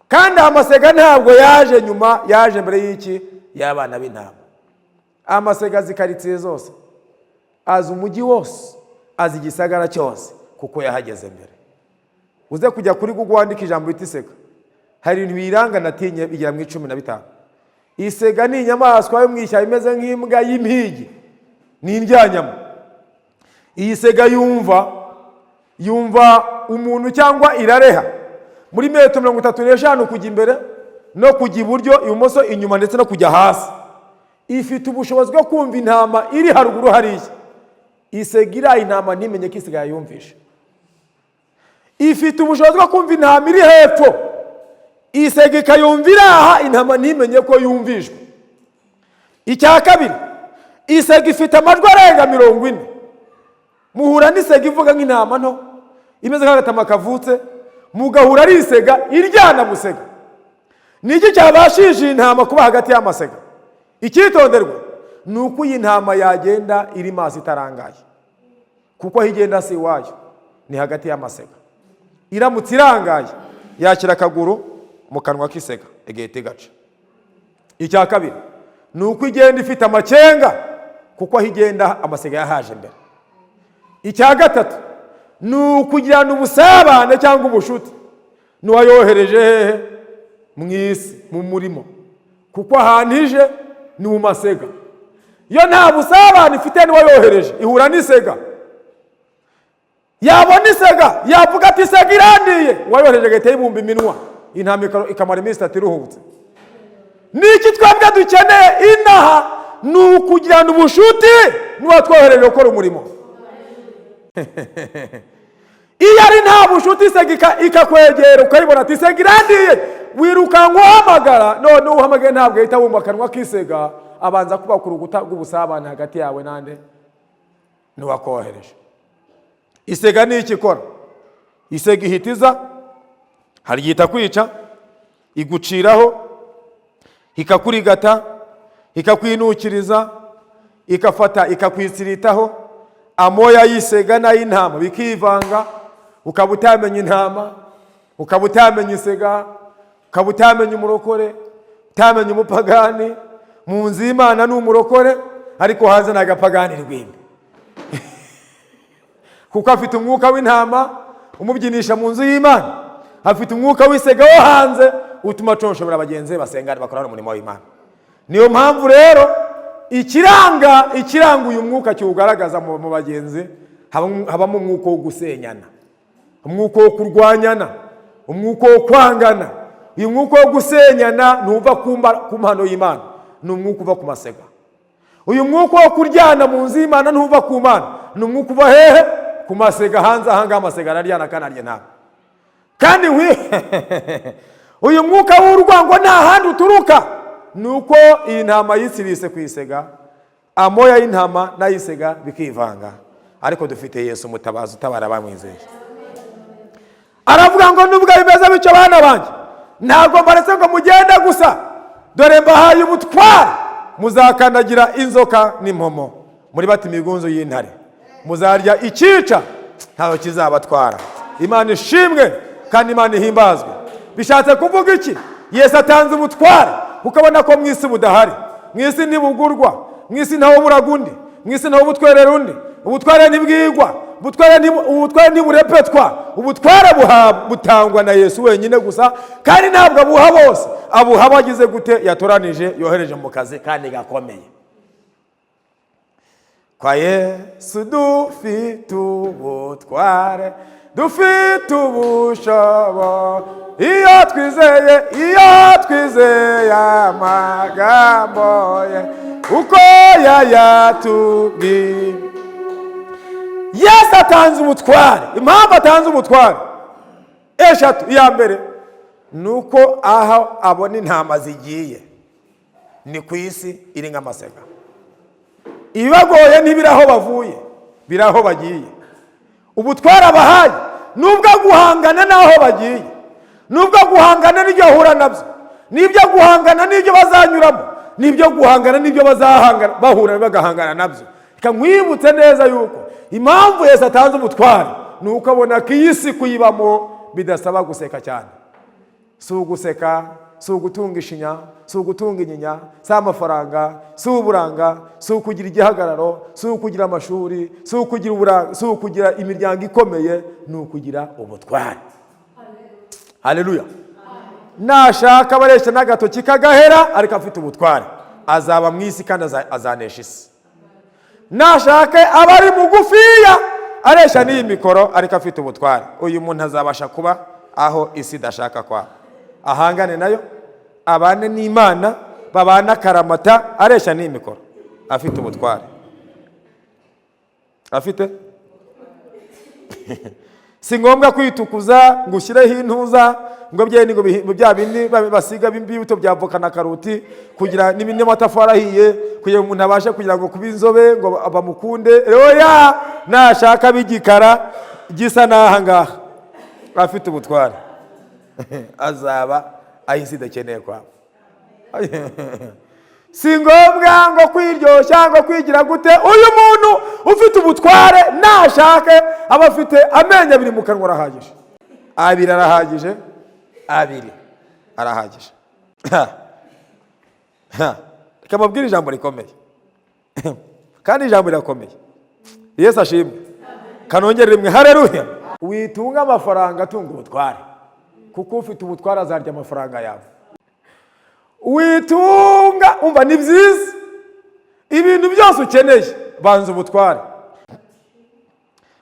Kandi amasega ntabwo yaje nyuma, yaje mbere y'iki? Y'abana b'intama. Amasega azi karitsiye zose, azi umujyi wose, azi igisagara cyose, kuko yahageze mbere. Uze kujya kuri Google wandika ijambo bita isega, hari ibintu biyiranga natinye bigera mu 15. Isega ni inyamaswa yo mu ishyamba imeze nk'imbwa y'impigi, ni indyanyama. Iyi sega yumva umuntu cyangwa irareha muri metero 35 kujya imbere no kujya iburyo, ibumoso, inyuma, ndetse no kujya hasi. Ifite ubushobozi bwo kumva intama iri haruguru hariya. Isega iriya intama ntimenye ko isigaye yumvishe. Ifite ubushobozi bwo kumva intama iri hepfo, isega ikayumva iri aha, intama ntimenye ko yumvishwe. Icya kabiri, isega ifite amajwi arenga 40. Muhura n'isega ivuga nk'intama nto imeze nk'agatama kavutse, mugahura ari isega iryana busega. Ni iki cyabashije iyi ntama kuba hagati y'amasega? Icyitonderwa ni uko iyi ntama yagenda iri maso itarangaye, kuko aho igenda si iwayo, ni hagati y'amasega. Iramutse irangaye yakira akaguru mu kanwa k'isega igahita igaca. Icya kabiri ni uko igenda ifite amakenga, kuko aho igenda amasega yahaje mbere. Icya gatatu ni ukugirana ubusabane cyangwa ubushuti n'uwayohereje hehe? Mu isi, mu murimo, kuko ahantu ije ni mu masega. Iyo nta busabane ifite n'uwayohereje, ihura n'isega, yabona isega yavuga ati: "Isega irandiye." Uwayohereje agahita yibumba iminwa, intama ikamara iminsi 3 iruhutse. Niki twebwe dukeneye inaha? Ni ukugirana ubushuti n'uwatwohereje gukora umurimo. Iyo ari nta bushuti, isega ikakwegera ukayibona ati: "Isega irandiye," wirukanka uhamagara. None uhamagaye ntabwo ahita wumva akanwa k'isega, abanza kubaka urukuta rw'ubusabane hagati yawe nande? N'uwakohereje. Isega ni iki ikora? Isega ihita iza, hari igihe itakwica, iguciraho, ikakurigata. Ikakwinukiriza, ikafata ikakwitsiritaho amoya y'isega n'ay'intama bikivanga, ukaba utamenya intama, ukaba utamenya isega, ukaba utamenya umurokore, utamenya umupagani. Mu nzu y'Imana ni umurokore, ariko hanze ni agapagani rwimbi, kuko afite umwuka w'intama umubyinisha mu nzu y'Imana, afite umwuka w'isega wo hanze utuma aconshomera bagenzi be basengana, bakorana umurimo w'Imana. Niyo mpamvu rero ikiranga uyu mwuka kiwugaragaza mu bagenzi, habamo umwuka wo gusenyana, umwuka wo kurwanyana, umwuka wo kwangana. Uyu mwuka wo gusenyana ntuva ku mpano y'Imana, ni umwuka uva ku masega. Uyu mwuka wo kuryana mu nzu y'Imana ntuva ku Mana, ni umwuka uva hehe? Ku masega. Hanze ahangaha amasega araryana kandi arya ntabwo. Kandi uyu mwuka w'urwango nta handi uturuka, ni uko iyi ntama yitsirise ku isega, amoya y'intama n'ay'isega bikivanga. Ariko dufite Yesu umutabazi utabara abamwizeye. Aravuga ngo: "Nubwo bimeze bityo, bana banjye, ntabwo mbaretse ngo mugende gusa. Dore mbahaye ubutware, muzakandagira inzoka n'impomo, muri bati imigunzu y'intare, muzarya icyica, ntawe kizabatwara." Imana ishimwe kandi Imana ihimbazwe. Bishatse kuvuga iki? Yesu atanze ubutware, ukabona ko mu isi budahari. Mu isi ntibugurwa, mu isi ntawe buraga undi, mu isi ntawe butwerera undi. Ubutware ntibwigwa, ubutware ntiburepetwa. Ubutware butangwa na Yesu wenyine gusa, kandi ntabwo abuha bose, abuha abagize gute? Yatoranije, yohereje mu kazi kandi gakomeye. Kwa Yesu dufite ubutware, dufite ubushobo, iyo twizeye, iyo twizeye amagambo ye uko yayatubwiye. Yesu atanze ubutware. Impamvu atanze ubutware eshatu: iya mbere ni uko aho abona intama zigiye ni ku isi iri nk'amasega. Ibibagoye ntibiri aho bavuye, biri aho bagiye. Ubutware abahaye nubwo guhangana n'aho bagiye, nubwo guhangana n'ibyo bahura nabyo, n'ibyo guhangana n'ibyo bazanyuramo, n'ibyo guhangana n'ibyo bazahangana, bahura bagahangana nabyo. Reka nkwibutse neza yuko impamvu Yesu atanze ubutware ni uko abona ko iyi si kuyibamo bidasaba guseka cyane. Si uguseka, si ugutunga ishinya, si ugutunga inyinya, si amafaranga, si uburanga, si ukugira igihagararo, si ukugira amashuri, si ukugira uburanga, si ukugira imiryango ikomeye, ni ukugira ubutware. Haleluya! Nashaka abareshya n'agatoki kagahera, ariko afite ubutware azaba mu isi kandi azanesha isi. Nashake aba ari mugufiya areshya n'iyi mikoro, ariko afite ubutware, uyu muntu azabasha kuba aho isi idashaka kwaba, ahangane nayo, abane n'Imana, babane akaramata. Areshya n'iyi mikoro, afite ubutware, afite. Si ngombwa kwitukuza ngo ushyireho intuza, ngo byene ngo bya bindi basiga b'imbuto bya voka na karoti, kugira n'amatafari ahiye, kugira ngo umuntu abashe kugira ngo kuba inzobe ngo bamukunde. Oya, nashaka b'igikara gisa n'aha ngaha, afite ubutware azaba aho isi idakeneye kwaba. Si ngombwa ngo kwiryoshya, ngo kwigira gute. Uyu muntu ufite ubutware nashake aba afite amenyo abiri mu kanwa, arahagije. Abiri arahagije, abiri arahagije. Reka mbabwire ijambo rikomeye, kandi ijambo rirakomeye. Yesu ashimwe. Kanongere rimwe hareruya. Witunga amafaranga, atunga ubutware, kuko ufite ubutware azarya amafaranga yawe. Witunga, umva, ni byiza ibintu byose ukeneye, banza ubutware.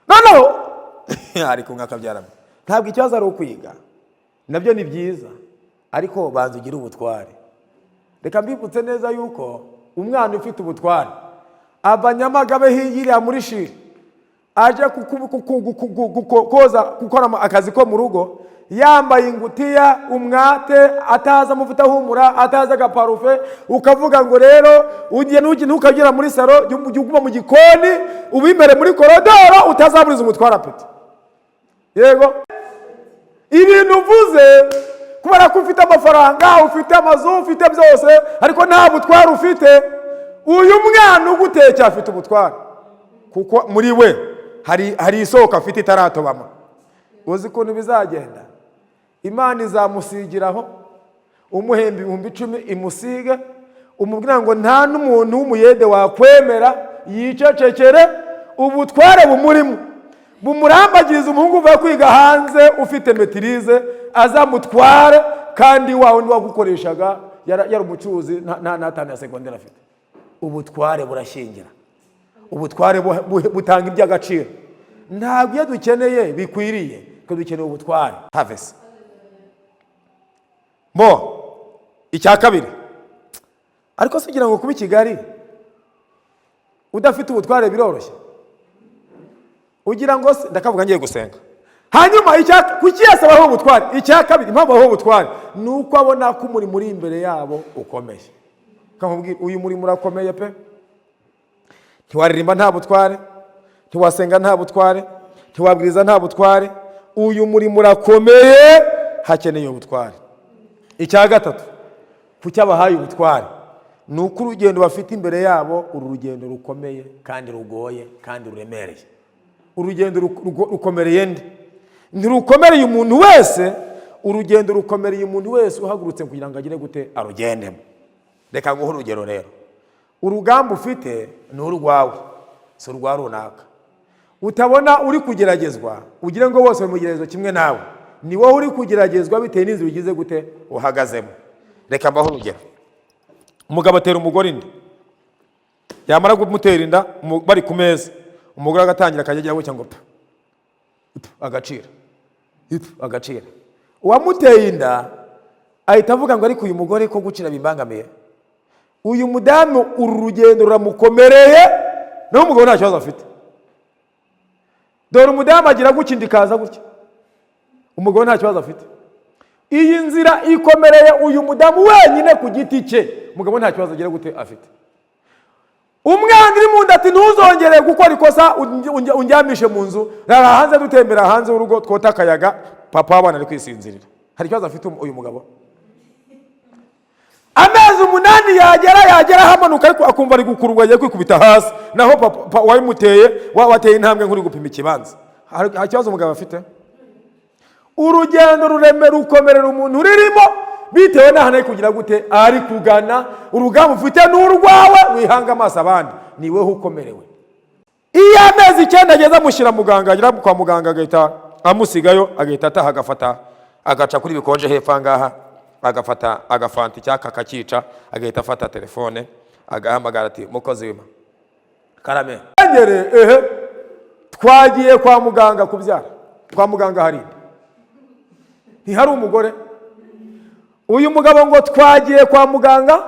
Noneho ariko nkakabyaramo, ntabwo ikibazo ari ukwiga, nabyo ni byiza, ariko banza ugire ubutware. Reka mbibutse neza yuko umwana ufite ubutware ava Nyamagabe hiriya muri Shiri, aje koza, gukora akazi ko mu rugo, yambaye ingutiya, umwate, atazi amavuta ahumura, atazi agaparufe. Ukavuga ngo rero ugiye ntukagera muri salo, jya uguma mu gikoni, ubimere muri korodoro, utazaburiza umutware appétit. Yego, ibintu uvuze Kubera ko ufite amafaranga, ufite amazu, ufite byose, ariko nta butware ufite. Uyu mwana ugutekeye afite ubutware, kuko muri we hari isoko afite itaratobama. Uzi ukuntu bizagenda? Imana izamusigiraho, umuhemba 10,000, imusige, umubwira ngo nta n'umuntu w'umuyede wakwemera, yicecekere. Ubutware bumurimo bumurambagiriza umuhungu uvuye kwiga hanze ufite maîtrise, azamutware, kandi wa wundi wagukoreshaga yari umucuruzi, nta n'atanu ya segonderi afite. Ubutware burashyingira, ubutware butanga iby'agaciro. Ntabwo iyo dukeneye bikwiriye ko dukeneye ubutware havesi bo. Icya kabiri, ariko si ugira ngo kuba i Kigali udafite ubutware biroroshye? Ugira ngo se? Ndakavuga ngiye gusenga. Hanyuma kuki Yesu abaho ubutware? Icya kabiri, impamvu abaho ubutware ni uko abona ko umurimo uri imbere yabo ukomeye. Kamubwira, uyu murimo urakomeye pe. Ntiwaririmba nta butware, ntiwasenga nta butware, ntiwabwiriza nta butware. Uyu murimo urakomeye, hakeneye ubutware. Icya gatatu, kuki abahaye ubutware? Ni uko urugendo bafite imbere yabo, uru rugendo rukomeye kandi rugoye kandi ruremereye. Urugendo rukomereye nde? Ntirukomereye umuntu wese. Urugendo rukomereye umuntu wese uhagurutse kugira ngo agire gute? Arugendemo. Reka nguhe urugero rero. Urugamba ufite ni urwawe, si urwa runaka. Utabona uri kugeragezwa ugire ngo bose bamugeragezwa kimwe nawe. Ni wowe uri kugeragezwa bitewe n'inzira ugize gute? Uhagazemo. Reka mbahe urugero. Umugabo atera umugore inda. Yamara kumutera inda, bari ku meza, umugore agatangira akajya agira gutya ngo pu pu, agacira ipfu, agacira. Uwamuteye inda ahita avuga ngo: "Ariko uyu mugore ko gucira bimbangamiye?" Uyu mudamu uru rugendo ruramukomereye, naho umugabo nta kibazo afite. Dore umudamu agira gutya, inda ikaza gutya, umugabo nta kibazo afite. Iyi nzira ikomereye uyu mudamu wenyine ku giti cye, umugabo nta kibazo agira gute? Afite. Umwana uri mu nda ati: "Ntuzongere gukora ikosa undyamishe mu nzu, rara hanze, dutembera hanze y'urugo, twota akayaga." Papa w'abana ari kwisinzirira. Hari ikibazo afite uyu mugabo? Amezi 8 yagera ahamanuka, ariko akumva ari gukururwa, agiye kwikubita hasi, naho papa wabimuteye wateye intambwe nk'uri gupima ikibanza. Hari ikibazo umugabo afite? Urugendo rureme rukomerera umuntu uririmo bitewe n'ahantu ari kugira gute? Ari kugana. Urugamba ufite ni urwawe, wihanga amaso abandi, ni wowe ukomerewe. Iyo amezi 9 ageze, amushyira muganga, agera kwa muganga agahita amusigayo, agahita ataha, agafata agaca kuri bikonje hepfo aha ngaha, agafata agafanta, icyaka akakica, agahita afata telefone agahamagara ati: "Mukozi w'Imana, karame." Ngere ehe, twagiye kwa muganga kubyara. Kwa muganga hari nde? Ntihari umugore? Uyu mugabo ngo: "Twagiye kwa muganga."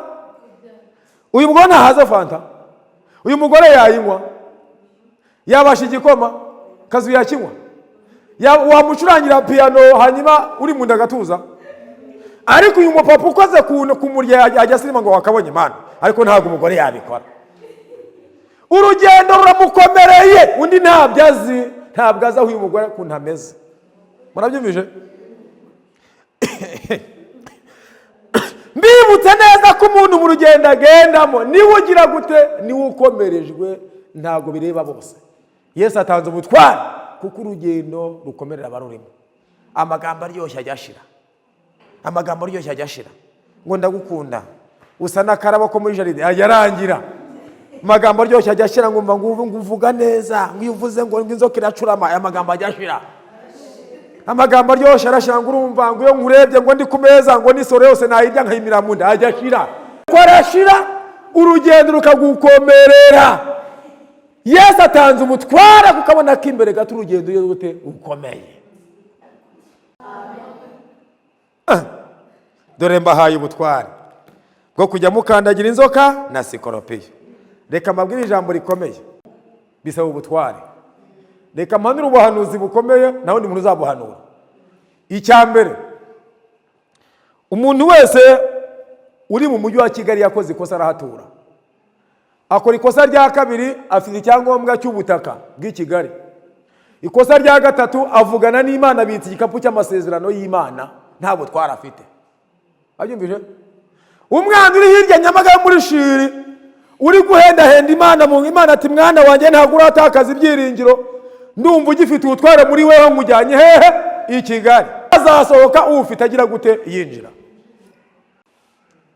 Uyu mugore ntahaza fanta? Uyu mugore yayinywa? Yabasha igikoma kazu yakinywa? Wamucurangira piyano hanyuma uri mu nda agatuza? Ariko uyu mupapa ukoze ku murya ajya asirima ngo wakabonye Imana, ariko ntabwo umugore yabikora. Urugendo ruramukomereye, undi ntabyo azi, ntabwo azi aho uyu mugore ukuntu ameze. Murabyumvise? Mbibutse neza ko umuntu mu rugendo agendamo niwe ugira gute? Niwe ukomerejwe, ntabwo bireba bose. Yesu atanze ubutware kuko urugendo rukomerera abarurimo. Amagambo aryoshye ajya ashira, amagambo aryoshye ajya ashira. Ngo ndagukunda, usa n'akarabo ko muri jardin, ajya arangira. Amagambo aryoshye ajya ashira. Ngo mva ngo uvuga neza, ngo iyo uvuze ngo inzoka iracurama. Aya magambo ajya ashira. Amagambo aryoshye arashira. Ngo urumva, ngo iyo nkurebye, ngo ndi ku meza, ngo n'isoro yose nayirya nkayimira mu nda, ajya ashira. Ko arashira, urugendo rukagukomerera. Yesu atanze umutware kuko abona ko imbere gato urugendo iyo gute? Ukomeye. Dore mbahaye ubutware bwo kujya mukandagira inzoka na sikoropiyo. Reka mbabwire ijambo rikomeye: bisaba ubutware. Reka mpanure ubuhanuzi bukomeye, naho undi muntu uzabuhanura. Icya mbere, umuntu wese uri mu mujyi wa Kigali yakoze ikosa arahatura, akora ikosa rya kabiri, afite icyangombwa cy'ubutaka bw'i Kigali. Ikosa rya gatatu, avugana n'Imana, abitse igikapu cy'amasezerano y'Imana. Nta butware afite. Abyumvise? Umwana uri hirya Nyamagabe muri Shiri uri guhendahenda Imana mu Imana ati: "Mwana wanjye, ntabwo uratakaza ibyiringiro, ndumva ugifite ubutware muri wewe, nkujyanye hehe? I Kigali." Azasohoka ufite agira gute? Yinjira.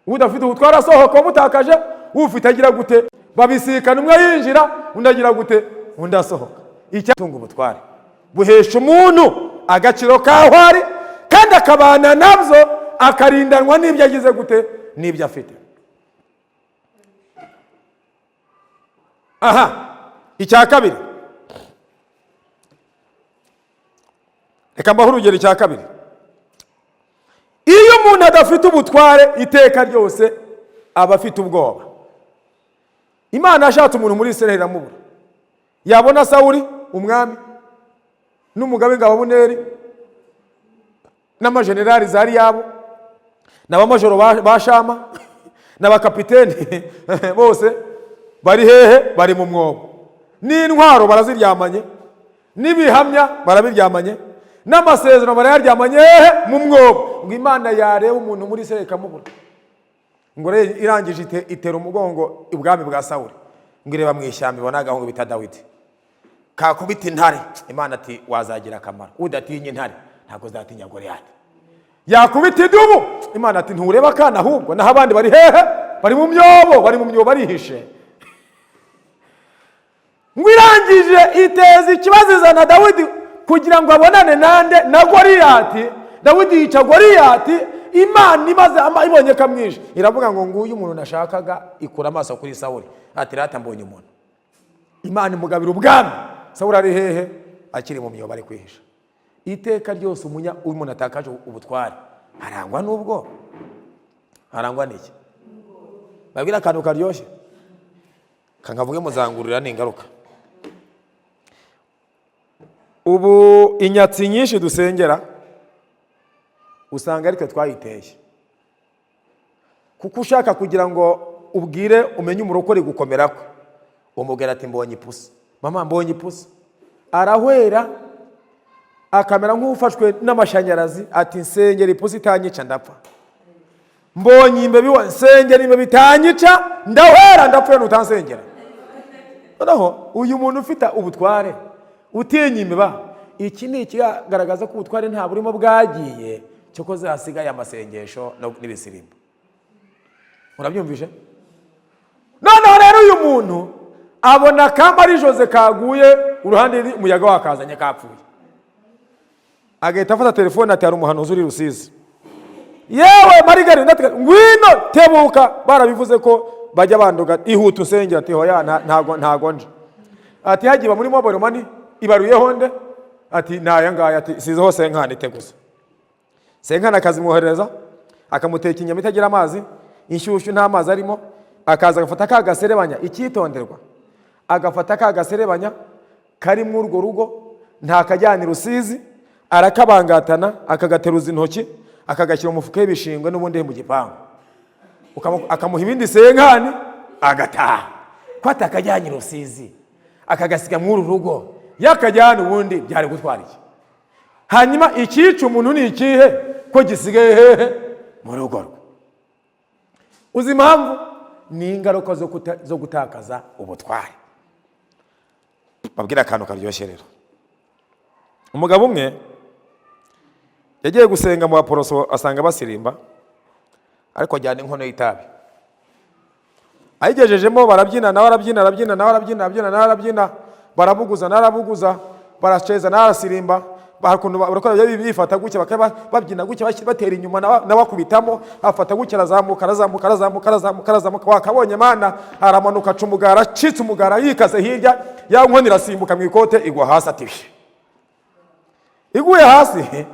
Udafite ubutware asohoka wamutakaje, ufite agira gute? Babisikana, umwe yinjira, undi agira gute? Undi asohoka. Icyatunga ubutware buhesha umuntu agaciro k'aho ari, kandi akabana nabyo, akarindanwa n'ibyo agize gute? N'ibyo afite. Aha, icya kabiri, reka mbahe urugero. Icya kabiri, iyo umuntu adafite ubutware, iteka ryose aba afite ubwoba. Imana yashatse umuntu muri Israheli iramubura. Yabona Sawuli umwami n'umugabe ngabo Abuneri n'amajenerali zari yabo n'abamajoro ba Shama n'abakapiteni bose bari hehe? Bari mu mwobo. N'intwaro baraziryamanye, n'ibihamya barabiryamanye, n'amasezerano barayaryamanye. Hehe? Mu mwobo. Ngo Imana yareba umuntu muri Israheli ikamubura. Ngo rero irangije itera umugongo ubwami bwa Sawuli, ngo ireba mu ishyamba ibona agahungu bita Dawidi kakubita intare. Imana ati: "Wazagira akamaro, udatinya intare ntabwo uzatinya Goliyati." Yakubita idubu, Imana ati: "Ntureba akana ahubwo?" Naho abandi bari hehe? Bari mu myobo, bari mu myobo barihishe. Ngo irangije iteza ikibazo, izana Dawidi kugira ngo abonane nande? Na Goliyati. Dawidi yica Goliyati. Imana imaze ibonye kamwishe, iravuga ngo: "Nguyu umuntu nashakaga." Ikura amaso kuri Sawuli, ati: "Rata, mbonye umuntu." Imana imugabira ubwami. Sawuli ari hehe? Akiri mu myobo, ari kwihisha. Iteka ryose umuntu atakaje ubutware arangwa n'ubwo, arangwa n'iki? Babwira akantu karyoshye, kankavuge muzangurira ni ingaruka. Ubu inyatsi nyinshi dusengera usanga ariko twayiteye, kuko ushaka kugira ngo ubwire umenye umurokore gukomera kwe, umubwira ati: "Mbonye ipusi mama, mbonye ipusi." Arahwera, akamera nk'ufashwe n'amashanyarazi, ati: "Nsengera ipusi itanyica ndapfa. Mbonye imbeba iwa, nsengera imbeba itanyica ndahwera, ndapfuye nutansengera." Noneho uyu muntu ufite ubutware utinya imbeba, iki ni ikigaragaza ko ubutware nta burimo, bwagiye, cyokoze hasigaye amasengesho n'ibisirimbo. Urabyumvise? Noneho rero uyu muntu abona akamba Jose kaguye uruhande, umuyaga wakazanye, kapfuye, agahita afata telefone ati: "Hari umuhanuzi uri Rusizi, yewe Marigari, ngwino tebuka, barabivuze ko bajya banduga, ihute usengera." Ati: "Hoya, ntago nje." Ati: "Hagiye muri mobile money ibaruyeho nde?" Ati: "Naya ngaya." Ati: "Sizeho senkani iteguza." Senkani akazimwoherereza, akamuteka inyama itagira amazi, inshyushyu nta mazi arimo, akaza agafata ka gaserebanya. Icyitonderwa, agafata ka gaserebanya kari muri urwo rugo, ntakajyana i Rusizi, arakabangatana, akagateruza intoki, akagashyira mu mufuka w'ibishingwe n'ubundi mu gipangu. Akamuha ibindi senkani, agataha. Ko atakajyanye i Rusizi, akagasiga muri uru rugo, yakajyana ubundi byari gutwara iki? Hanyuma icyica umuntu ni ikihe ko gisigaye hehe? Mu rugo rwe. Uzi impamvu? Ni ingaruka zo gutakaza ubutware. Babwira akantu karyoshye rero. Umugabo umwe yagiye gusenga mu Baporoso, asanga basirimba, ariko ajyana inkono y'itabi. Ayigejejemo barabyina, nawe arabyina, arabyina, nawe arabyina, arabyina, nawe arabyina, barabuguza, nawe arabuguza, baraceza, nawe arasirimba. Ukuntu barakora bifata gutya, bakaba babyina gutya, batera inyuma, nawe akubitamo, afata gutya, arazamuka, arazamuka, arazamuka, arazamuka, arazamuka. Wakabonye Mana, aramanuka, aca umugara, acitse umugara, yikaze hirya, ya nkono irasimbuka mu ikote, igwa hasi. Ati iguye hasi,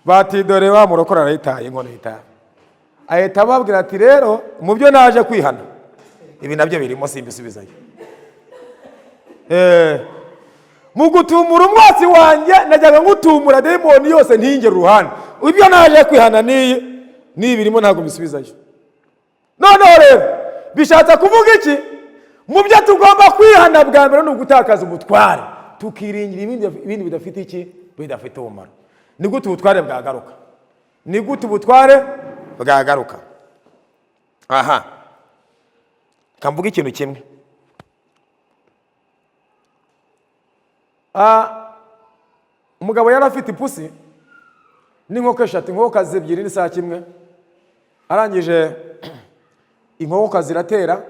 bati: "Dore wa murokore arayitaye inkono y'itabi." Ahita ababwira ati: "Rero mu byo naje kwihana, ibi nabyo birimo, simbisubizayo. Mu gutumura umwotsi wanjye najyaga ngutumura dayimoni yose ntingere uruhande. Ibyo naje kwihana n'iyi n'iyi birimo, ntabwo mbisubizayo." Noneho rero bishatse kuvuga iki? Mu byo tugomba kwihana bwa mbere ni ugutakaza ubutware, tukiringira ibindi bidafite iki? Bidafite umumaro. Ni gute ubutware bwagaruka? Ni gute ubutware bwagaruka? Aha kamvuga ikintu kimwe. Umugabo yari afite ipusi n'inkoko eshatu, inkokokazi ebyiri n'isake imwe. Arangije inkokokazi iratera,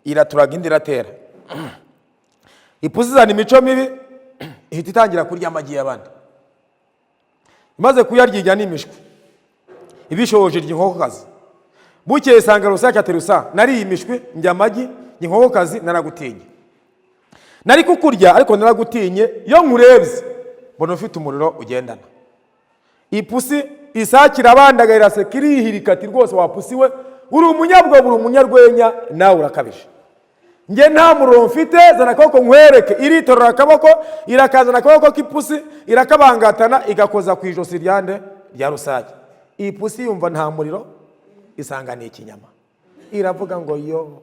iraturaga, indi iratera. Ipusi izana imico mibi, ihita itangira kurya amagi y'abandi. Imaze kuyarya, ijya n'imishwi ibishoje irya inkokokazi. Bukeye isanga rusake, ati: "Rusa, nariye imishwi, njya amagi, inkokokazi, naragutinye. Nari kukurya ariko naragutinye. Iyo nkurebye mbona ufite umuriro ugendana." Ipusi, isake irabandaga, iraseka, irihirika, ati: "Rwose wapusi we, uri umunyabwoba, uri umunyarwenya, nawe urakabije. Njye nta muriro mfite. Zana akaboko nkwereke." Iritorora akaboko, irakazana akaboko k'ipusi, irakabangatana, igakoza ku ijosi ryande? Rya rusake. Iyi pusi yumva nta muriro, isanga ni ikinyama. Iravuga ngo: "Yo,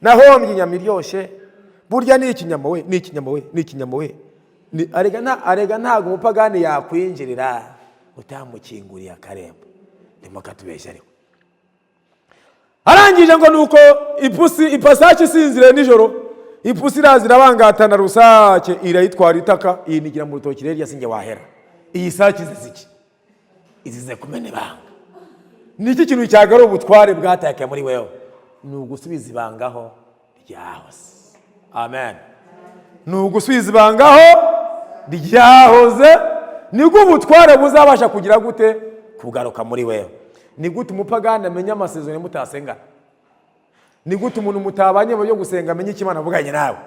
nahombye inyama iryoshye, burya ni ikinyama we, ni ikinyama we, ni ikinyama we." Arega ntabwo umupagani yakwinjirira utamukinguriye akarembo. Ndimo katubeshya ariko. Arangije ngo nuko ipusi, ipasake isinziriye nijoro, ipusi iraza irabangatana rusake, irayitwara itaka, iyinigira mu rutoki. Rero sinjye wahera. Iyi sake izize iki? Izize kumena ibanga. Ni iki kintu cyagarura ubutware bwatakaye muri wewe? Ni ugusubiza ibangaho ryahose. Amen. Ni ugusubiza ibangaho ryahoze, nibwo ubutware buzabasha kugira gute? Kugaruka muri wewe. Ni gute umupagani amenya amasezerano mutasengana? Ni gute umuntu mutabanye mu byo gusenga amenya icyo Imana avuganye nawe?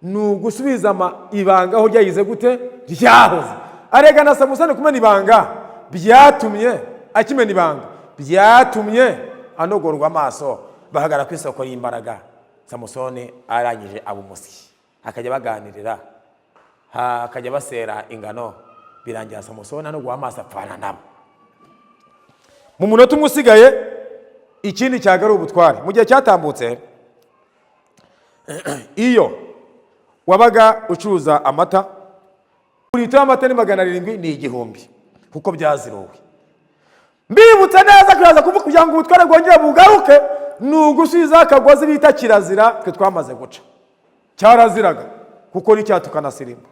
Ni ugusubiza ibanga aho ryagize gute? Ryahoze. Arega na Samusoni kumena ibanga byatumye akimena ibanga, byatumye anogorwa amaso, bahagarara ku isoko y'imbaraga. Samusoni arangije aba umusyi, akajya baganirira, akajya basera ingano. Birangira Samusoni anogowe amaso, apfana nabo. Mu munota umwe usigaye, ikindi cyagarura ubutware: mu gihe cyatambutse, iyo wabaga ucuruza amata, buri litiro y'amata ni 700, ni 1000, kuko byaziruwe. Mbibutsa neza kuraza kuvuga, kugira ngo ubutware bwongere bugaruke ni ugusubizaho akagozi bita kirazira twe twamaze guca. Cyaraziraga gukora icyaha tukanasirimba,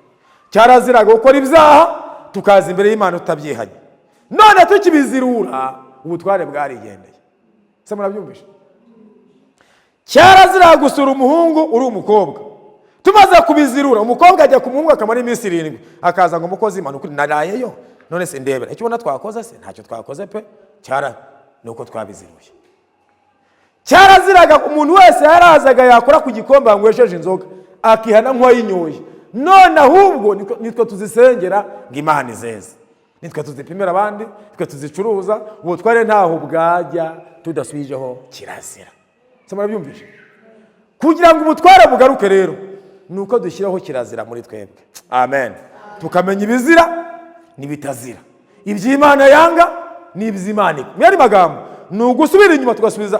cyaraziraga gukora ibyaha tukaza imbere y'Imana tutabyihanye. None tukibizirura, ubutware bwarigendeye. Se murabyumvishe? Cyarazira gusura umuhungu uri umukobwa. Tumaze kubizirura, umukobwa ajya ku muhungu akamara iminsi 7, akaza ngo: "Umukozi Imana, ukuri narayeyo. None se ndebera icyo ubona twakoze?" Se ntacyo twakoze pe. Cyara ni uko twabiziruye. Cyaraziraga, umuntu wese yarazaga yakora ku gikombe yanywesheje inzoga akihana nk'uwayinyoye. None ahubwo nitwe tuzisengera ngo Imana izeze, nitwe tuzipimira abandi, nitwe tuzicuruza. Ubutware ntaho bwajya tudasubijeho kirazira. Se murabyumvishe? Kugira ngo ubutware bugaruke rero ni uko dushyiraho kirazira muri twebwe. Amen. Tukamenya ibizira n'ibitazira, iby'Imana yanga n'iby'Imana ikunda. Mu yandi magambo, ni ugusubira inyuma, tugasubiza,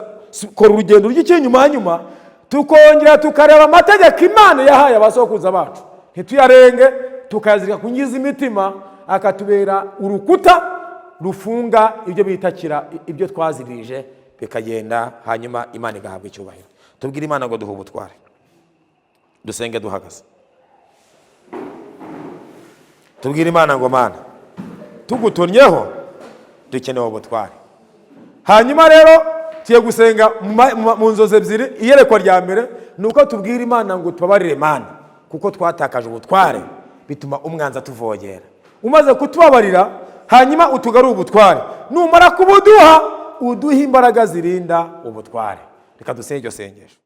kora urugendo rw'ikinyuma nyuma, tukongera tukareba amategeko Imana yahaye abasokuruza bacu, ntituyarenge, tukayazirika ku ngizi imitima, akatubera urukuta rufunga ibyo bita kira, ibyo twazirije bikagenda, hanyuma Imana igahabwa icyubahiro. Tubwire Imana ngo duhe ubutware. Dusenge duhagaze. Tubwire Imana ngo: "Mana, tugutonnyeho, dukeneye ubutware." Hanyuma rero tugiye gusenga mu nzozi ebyiri. Iyerekwa rya mbere ni uko tubwira Imana ngo: "Tubabarire Mana, kuko twatakaje ubutware, bituma umwanzi atuvogera. Umaze kutubabarira, hanyuma utugarure ubutware. Numara kubuduha, uduhe imbaraga zirinda ubutware." Reka dusenge iryo sengesho.